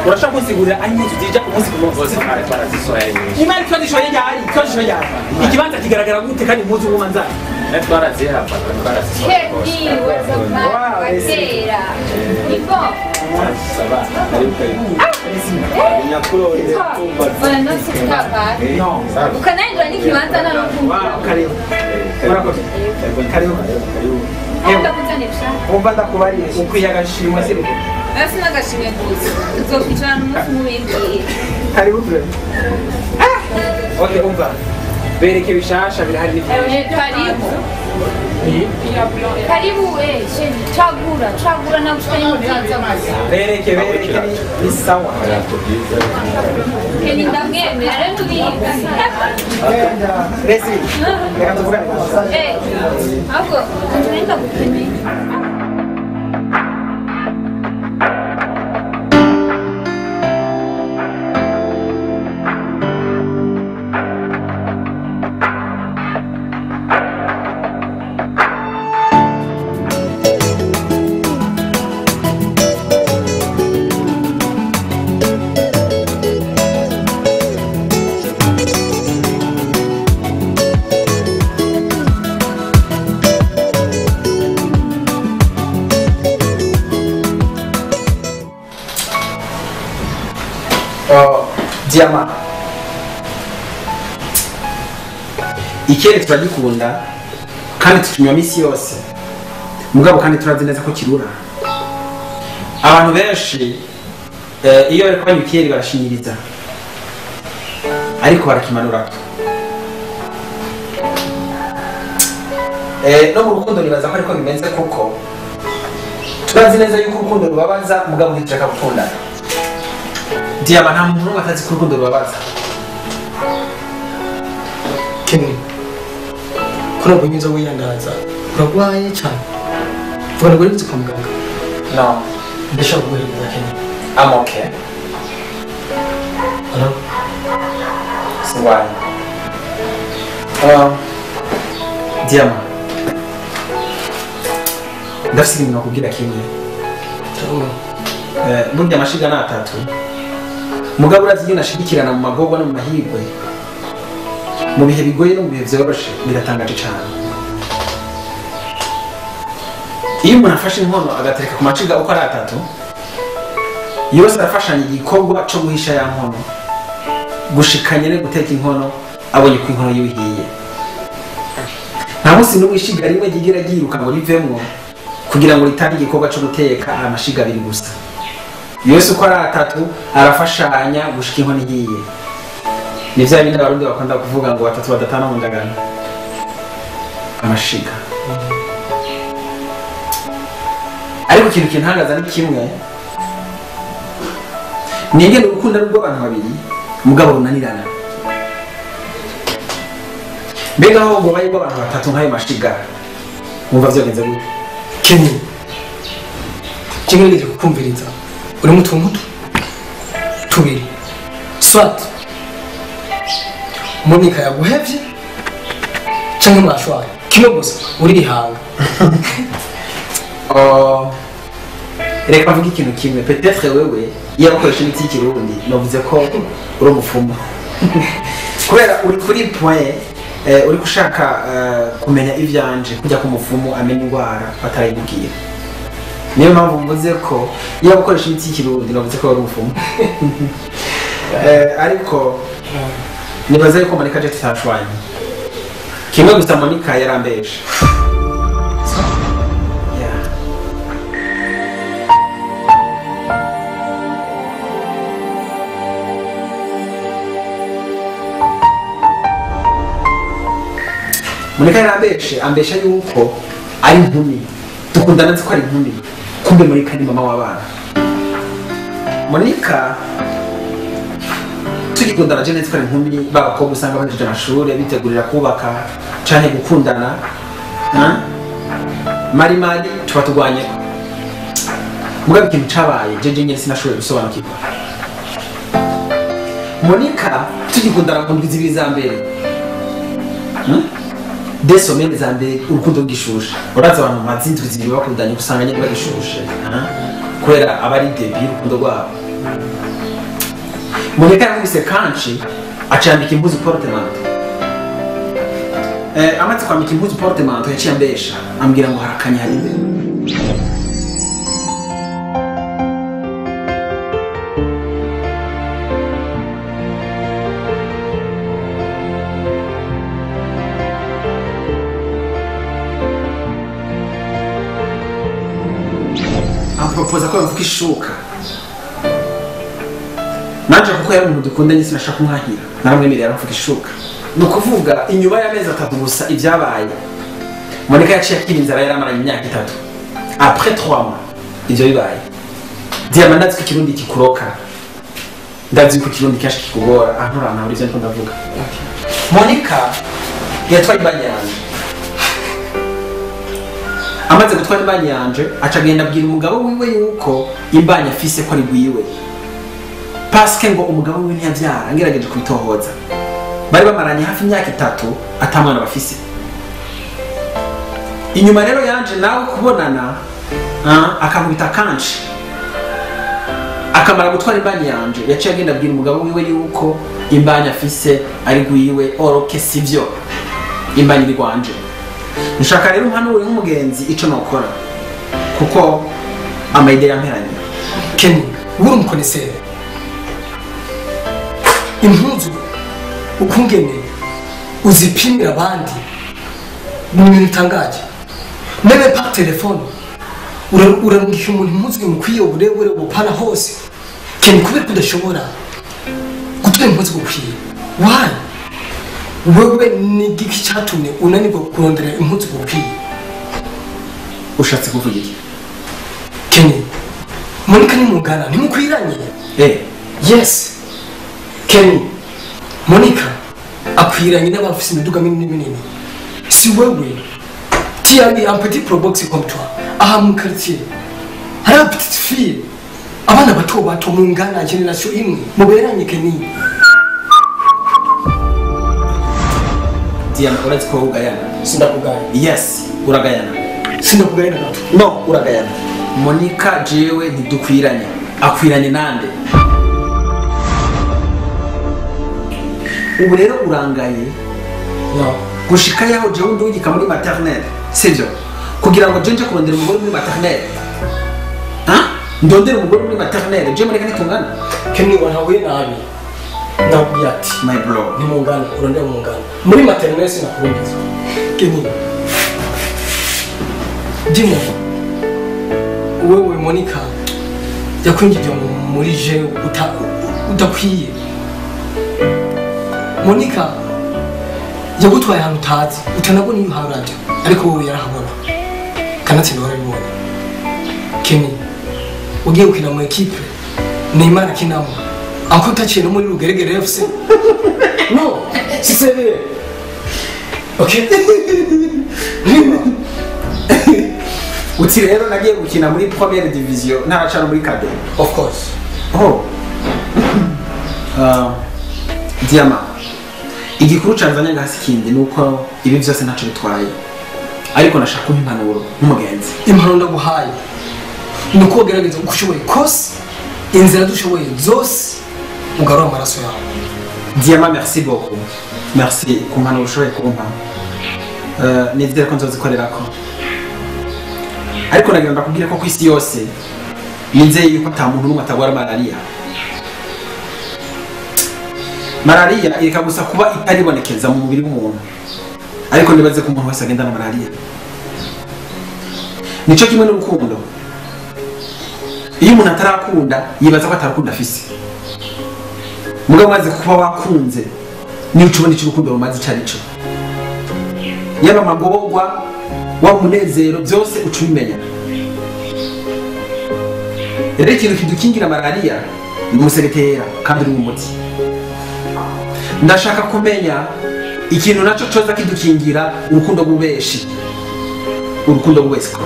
Urashaka kunsigurira ari impuzu zija umunsi ku munsi? Imari twazisohoye ryari? Twazisohoye ryari? Ikibanza kigaragara gute kandi impuzu nguma nzara? Ukanahindura n'ikibanza Umva ndakubariye ukwiye agashimwe se rero. Basi nagashimwe gusa. Tuzokwicarana umunsi mubimbwiye. Karibu bro. Okay, umva. Bereke bishasha birahari n'ibindi. Karibu. Karibu sheni chagura chagura na gushikanye muzaza gusa. Bereke bereke ni sawa. Keni ndamwemera rero tubiga. Resi. Reka tuvugane. Ahubwo nenda gukeneye. Diama ikere turagikunda kandi tukinywa misi yose mugabo kandi turazi neza ko kirura abantu benshi iyo bariko banywa ikere barashinyiriza ariko barakimanura no mu rukundo nibaza ko ariko bimeze kuko turazi neza yuko urukundo rubabaza mugabo ntitushaka gukundana. Diama nta muntu n'umwe atazi ko urukundo rubabaza. Kenny, ko nabonye uza wiyandaza uragwaye cyane vuga ngo uri kwa muganga? No, ndashaka kuguhereza Kenny. I'm okay. Hello? Singwaye. Diama, ndafise ibintu nakubwira kimwe. Burya amashiga ni atatu. Mugabo urazi ingene ashigikirana mu magorwa no mu mahirwe, mu bihe bigoye no mu bihe vyoroshe, biratangaje cane. Iyo umuntu afashe inkono agatereka ku maciga uko ari atatu, yose arafashanya igikorwa co guhisha ya nkono, gushikanye no guteka inkono abonye ko inkono yiwe ihiye. Nta munsi n'umwe ishiga rimwe ryigira ryiruka ngo rivemwo kugira ngo ritange igikorwa co guteka amashiga abiri gusa. Yose uko ari atatu arafashanya gushika inkono ihiye. Ni vya bindi Abarundi bakunda kuvuga ngo batatu badatana mu ndagano. Amashiga. Ariko ikintu kintangaza ni kimwe, ni ingene urukundo ari urw'abantu babiri mugabo runanirana. Mbega aho ngo baye abantu batatu nk'ayo mashiga, wumva vyogenze gute? Kenny, kimwe kukumviriza uri mu tuntu tubiri, soit Monica yaguhevye canke mwashwaye, kimwe gusa uririhanga. Oh, reka mvuge ikintu kimwe, peut-être wewe iyo bakoresha imiti y'ikirundi novuze ko uri umupfumu, kubera uri kuri point uri gushaka kumenya ivyanje kujya ku mupfumu amenya indwara batarayibwira. Niyo mpamvu mvuze ko iyo bakoresha imiti y'ikirundi novuze ko uri umupfumu. Ariko nibaza yuko Monica je tutashwanye. Kimwe gusa Monica yarambeshe. Monica yarambeshe, ambesha yuko ari inkumi. Dukundana nzi ko ari inkumi. Kumbe Monica ni mama w'abana. Monica tugikundana je nzi ko ari inkumi, b'abakobwa usanga bahejeje amashuri bitegurira kubaka canke gukundana. Mari mari tuba turwanye. Mugabo ikintu cabaye jeje nyene sinashoboye gusobanukirwa. Monica tugikundana ku ndwi zibiri za mbere, des semaines za mbere urukundo rw'igishushe. Urazi abantu bamaze indwi zibiri bakundanye usanga nyene bagishushe, kubera aba ari début y'urukundo rwabo. Monica yankubise kanshi acambika impuzu portemanteau. Amaze kwambika impuzu portemanteau yaciye ambesha, ambwira ngo harakanye hari imbere. Ampropoza ko yamvuka ishuka. Nanje kuko yari umuntu dukundanye sinashaka kumwahira, naramwemerera aramvuka ishuka. Ni ukuvuga inyuma y'amezi atatu gusa ibyabaye, Monica yaciye akira inzara yaramaranye imyaka itatu. Après 3 mois ivyo bibaye. Diamant, ndazi ko ikirundi kikuroka, ndazi ko ikirundi kenshi kikugora, ahantu urantahura ivyo ndiko ndavuga. Monica yatwaye imbanyi yanje. Amaze gutwara imbanyi yanje aca agenda abwira umugabo wiwe yuko imbanyi afise ko ari gwiwe, paske ngo umugabo wiwe ntiyavyara. Ngerageje kubitohoza, bari bamaranye hafi imyaka itatu ata mwana bafise. Inyuma rero yanje nawe kubonana, akankubita kanshi, akamara gutwara imbanyi yanje yaciye agenda abwira umugabo wiwe yuko imbanyi afise ari gwiwe, oroke sivyo, imbanyi iri gwanje. Nshaka rero umpanure nk'umugenzi ico nokora, kuko amayide yamperanye. Kenny, uri umukoneseri. Impuzu ukungene uzipimira abandi ni ibintu bitangaje. Même par téléphone urarungika umuntu impuzu imukwiye, uburebure, ubupana hose. Kenny, kubera ko udashobora gutora impuzu gukwiye, why? Wewe ni igiki cyatumye unanirwa kurondera impuzu gukwiye? Ushatse kuvuga iki? Kenny, Monica ni mugana ntimukwiranye. Yes. Kenny, Monica akwiranye n'abafise imiduga minini minini. Si wewe tu as un petit probox comme toi aha mu quartier hari petite fille, abana bato bato mungana generation imwe muberanye. Kenny, Diana, urazi ko ugayana? Sindakugaya. Yes, uragayana. Sindakugayana gato. No, uragayana. Monica jewe ntidukwiranye. Akwiranye nande? Ubu rero urangaye. No. Gushika yaho jewe ndungika muri maternelle. Sivyo? Kugira ngo je nje kurondera umugore muri maternelle. Ha? Ndondera umugore muri maternelle, je mureka nitungana. Kenny wantahuye nabi. Ndakubwira ati my bro, nimungana, urondera mungana. Muri maternelle sinakurungiza. Kenny. Dimo. Wewe Monica yakwinjije muri je udakwiye. Monica yagutwaye ahantu utazi, utanabona iyo uharanje, ariko wowe yarahabona. Kanatsinda warabibonye. Kenny, ugiye gukina mu equipe Neymar akinamo. Ako utaciye no muri Rugeregere FC. No, si sérieux. Okay. Uti rero nagiye gukina muri première division ntaracana muri cadet. Of course. Oh. Diama. Igikuru canzanye ngasi kindi nuko ibi byose ntaco bitwaye. Ariko nashaka kumpa impanuro nk'umugenzi. Impanuro ndaguhaye nuko ugerageza uko ushoboye kose, inzira dushoboye zose ugarura amaraso yawe. Diama, merci beaucoup. Merci ku mpanuro ushoboye kumpa. Nizere ko nzozikorerako. Ariko nagira ndakubwira ko kwisi yose nizeye yuko ata muntu n'umwe atagwara malaria. Malaria ireka gusa kuba itaribonekeza mu mubiri w'umuntu. Ariko nibaze ko umuntu wese agenda na malaria. Nico kimwe n'urukundo. Iyo umuntu atarakunda yibaza ko atarakunda afise. Mugabo maze kuba wakunze ni ucubona ico urukundo rumaze icarico. Yaba magorwa wa munezero byose ucubimenya. Rero ikintu kidukingira malaria ni umusegetera kandi uri umuti. Ndashaka kumenya ikintu naco coza kidukingira urukundo rw'ubeshi, urukundo rw'esiko.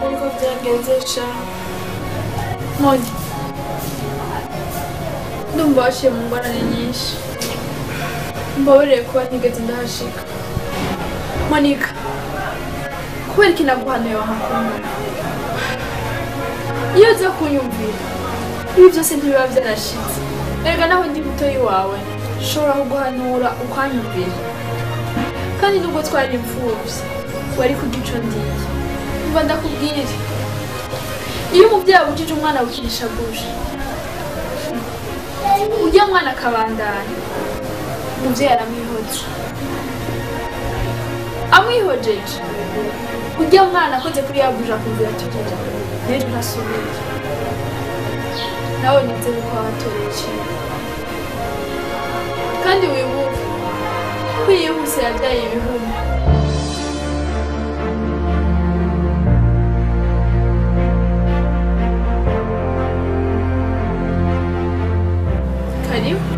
Ariko byagenze sha Moni, ndumva waciye mu ngorane nyinshi. Mbabarire kuba ntigeze ndahashika. Monica, kubera iki naguhanuye wahakumva? Iyo uza kunyumvira ibi byose ntibiba byarashitse. Erega naho ndi mutoyi wawe nshobora kuguhanura ukanyumvira. Kandi nubwo twari imfuvyi wari kugira ico ndiye. Umva ndakubwire, iyo umuvyeyi abujije umwana gukinisha buje, ujya mwana akabandanya, umuvyeyi aramwihoza. Amwihojeje ujya mwana akoze kuri ya buje akumvira aturira, n'ejo ntasubira. Nawe nizere ko wahatoreye ikintu. Kandi wibuke ko iyihuse yabyaye ibihumbi. Karibu.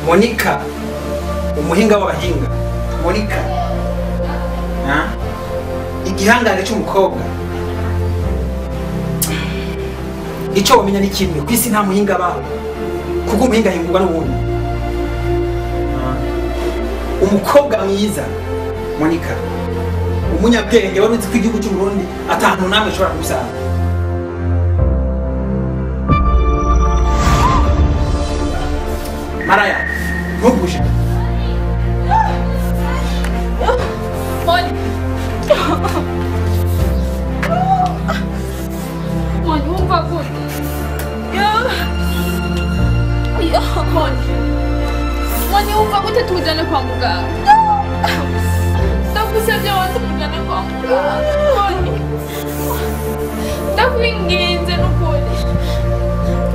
Monica, umuhinga w'abahinga. Monica. Ha? Igihangane cy'umukobwa. Ico wamenya ni kimwe, kwisi nta muhinga abaho. Kuko umuhinga ahingurwa n'uwundi. Umukobwa mwiza Monica, umunyabwenge wari uzi ko igihugu cy'u Burundi atahantu namwe ushobora kumusanga. Maraya, ntugushe. Moni. Moni, wumva gute? Moni. Moni, wumva gute tujyane kwa muganga? Ndagusabye wanze tujyane kwa muganga. Moni. Ndakwinginze n'ukuri.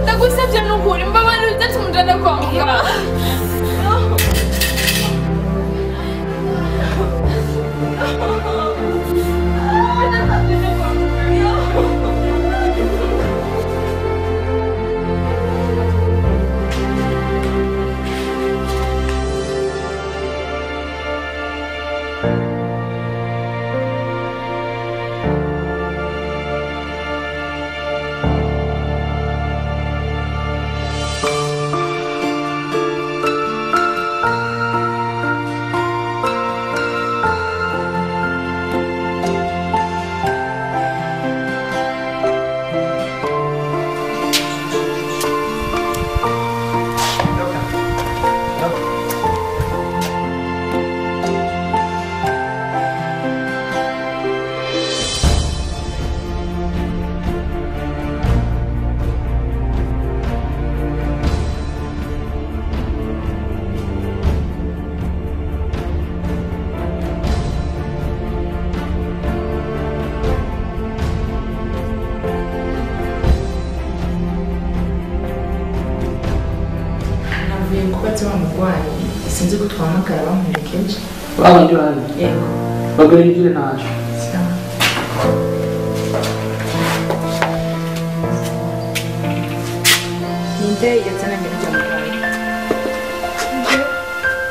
Ndagusabye n'ukuri mbabarira uze tumujyane kwa muganga. umurwayi sinzi ko twahamagara bamuherekeje. Babandi bandi? Yego. Bagore ibyo ntaje. Sawa. Ninde yazananye n'urya murwayi?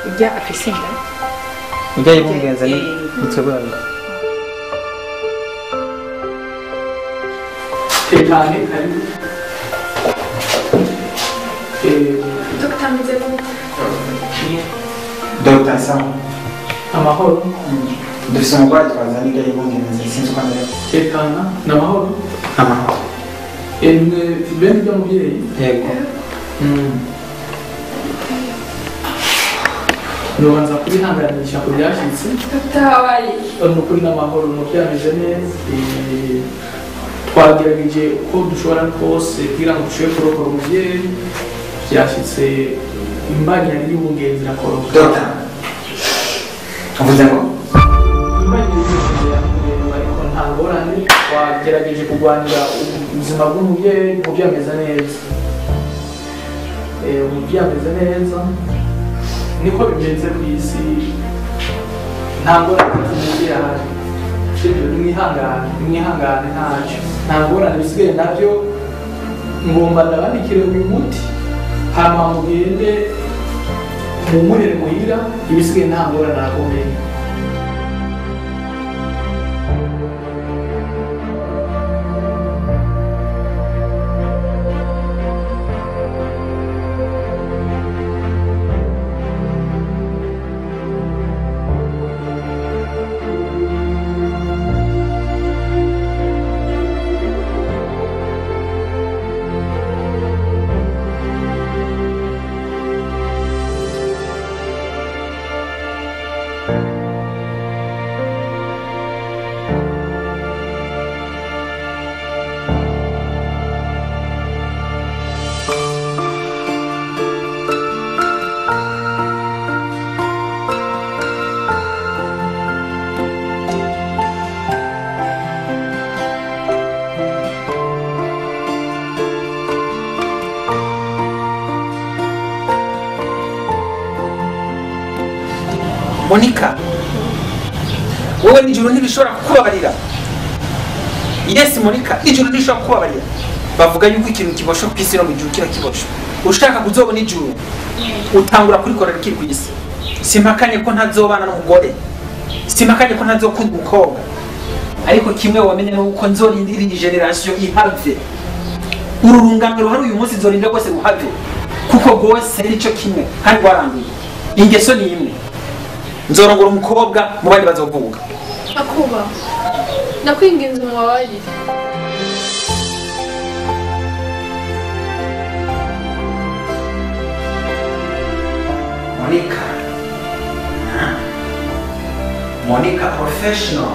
Ujya afise inda? Ujya yibungenza ni twebwe. Tekane karibu. Dr. ameze gute? Dr. Sam. Amahoro. Dufise umurwayi twazanye ujya yibungenza sinzi uko amerewe. Tekana ni amahoro. Amahoro. Emwe bene ujya mubyeyi? Yego. Nubanza kubihanganisha ku byashyitse. Dr. habaye. Ni ukuri n'amahoro umubyeyi ameze neza. Twagerageje uko dushobora kose kugira ngo dushobore kurokora umubyeyi. Byashyitse imbanyi yari y'ubungenzi irakoroka. Dr. uvuze ngo? Imbanyi y'ubungenzi irakorerwa ariko nta ngorane. Twagerageje kurwanira ubuzima bw'umubyeyi, umubyeyi ameze neza. Umubyeyi ameze neza. Niko bimeze ku isi, nta ngorane z'umubyeyi ahari. Sibyo, nimwihangane, nimwihangane ntacyo. Nta ngorane bisigaye nabyo ngomba ndabandikire uyu muti hama mugende mumuhere muhira, ibisigaye nta ngorane arakomeye. Monica, wowe n'ijuru ntibishobora kukubabarira. Yes Monica, ijuru ntibishobora kukubabarira. Bavuga yuko ikintu kibosho ku isi no mu ijuru kiba kibosho. Ushaka kuzobona ijuru, utangura kurikorera ukiri ku isi. Simpakanye ko ntazobana n'umugore. Simpakanye ko ntazokunda umukobwa. Ariko kimwe wamenye nuko nzorindira iyi generation ihave. Uru rungano ruhari uyu munsi nzorinda rwose ruhave. Kuko rwose nico kimwe kandi rwaranduye. Ingeso ni imwe. Nzorongora umukobwa mu bandi bazovuga. Akuba. Nakwinginze umubabarire. Monica. Monica professional.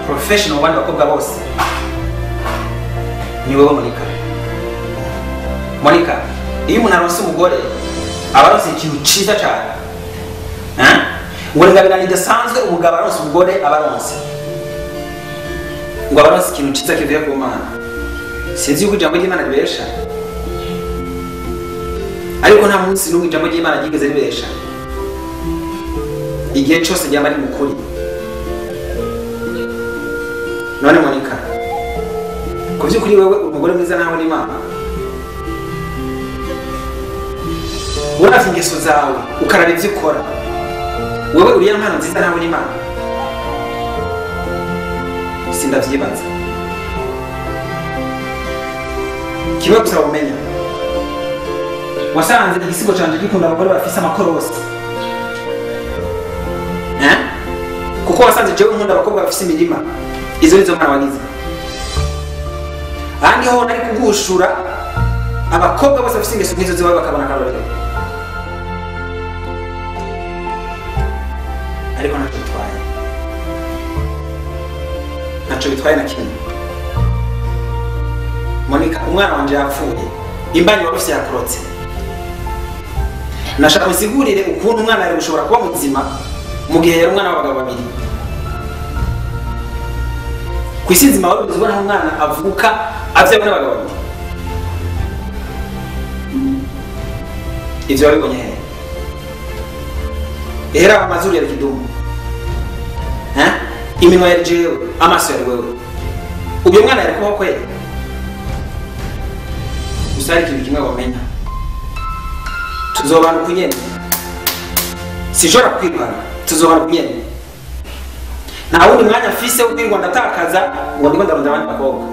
Professional wandi bakobwa bose. Ni wewe Monica. Monica, iyo umuntu aronse umugore aba aronse ikintu cyiza cyane. Ngo ingabirano idasanzwe umugabo aronse umugore aba aronse. Ngo aba aronse ikintu cyiza kivuye ku Mana. Sinzi yuko ijambo ry'Imana ribesha. Ariko nta munsi n'umwe ijambo ry'Imana ryigeze ribesha. Igihe cyose ryaba ari mukuri. None Monica, ku by'ukuri wewe umugore mwiza nawe n'Imana. Uravye ingeso zawe ukaraba ivyo ukora, wewe uriya mpano nziza nawe n'Imana. Sindavyibaza. Kimwe gusa womenya, wasanze igisigo canje gikunda abagore bafise amakorosi. Kuko wasanze jewe nkunda abakobwa bafise imirima. Izo nizo mpano wagize. Ahandi ho nari kugushura abakobwa bose bafise ingeso nk'izo ziwawe bakabona akarorero. Ariko ntacyo bitwaye. Ntacyo bitwaye na kimwe. Monica, umwana wanje yapfuye. Imbanyi wari ufise yakorotse. Nashaka usigurire ukuntu umwana yari gushobora kuba muzima mu gihe yari umwana w'abagabo babiri. Ku isi nzima wari uzi ubona umwana avuka avyawe n'abagabo babiri. Ivyo wabibonye hehe? Era amazuru yari kidumu. Eh? Iminwa yari jewe, amaso yari wewe. Ubyo mwana yari kubaho kweli? Gusa hari ikintu kimwe wamenya. Tuzobana ukunyene. Sinshobora kukwirukana. Tuzobana ukunyene. Nta wundi mwanya mfise wo kwirirwa ndatakaza ngo ndiko ndarondera abandi bakobwa.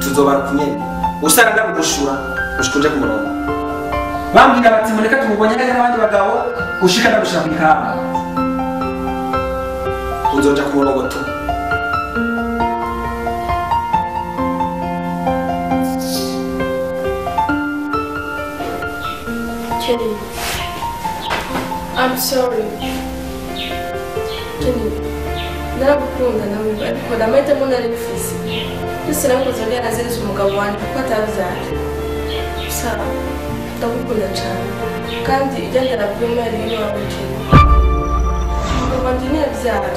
Tuzobana ukunyene. Usara ndakugushura, ushika uje ku murongo. Bambwira bati mureka tumubonye neza n'abandi bagabo, ushika ndagushira ku ikamba. Uzoja ku murongo tu. Kenny, I'm sorry. Kenny, naragukunda nawe ariko ndamahitamo nari mfise. Byose nabikoze ngira nazereze umugabo wanjye kuko atabyara. Gusa ndagukunda cyane kandi ibyo ndarabyumva ari iwawe Kenny. Umugabo wanjye ntiyabyara.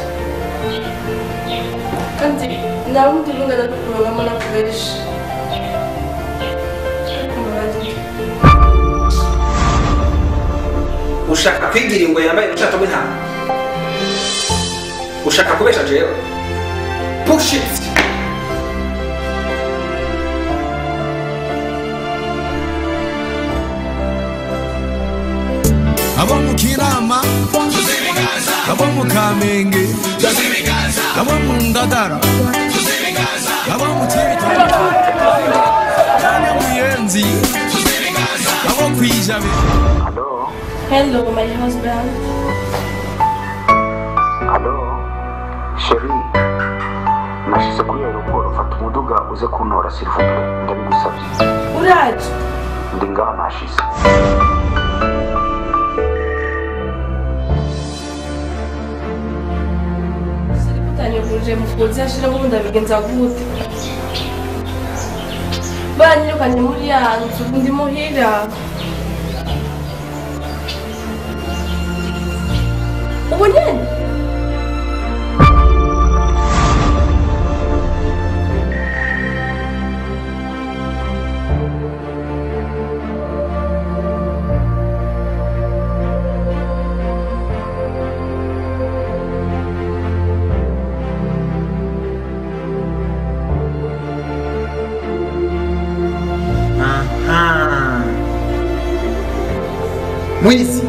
Kandi nta wundi bungana no kurongamo nakubeshi. Ariko mbabarira. Ushaka kwigira ingwe yambaye ubushato bw'intama? Ushaka kubesha jewe? Push it! Abo mu Kinama, abo mu Kamenge, abo mu Ngagara, abo mu Cibitoke, abo mu Buyenzi, abo kw'Ijabe. Hello, my husband. Hello, chérie. Nashize kuri aeroport mfata umuduga uze kuntora s'il vous plaît. Ndabigusabye. Uraje? Ndi ngaha nashize. Sirikutanyuguruje mu kuzi ashiramo ubundi abigenza gute? Banyirukanye muri ya nzu ndi muhira. Ubu nyene? Aha. Mwizi.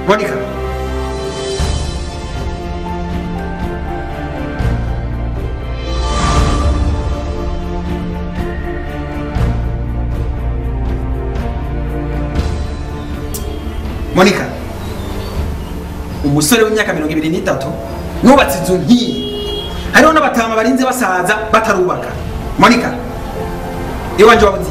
Monica. Monica. Umusore w'imyaka 23 nubatse inzu nkiyi. Hariho n'abatama barinze basaza batarubaka. Monica. Iwanje wabuze.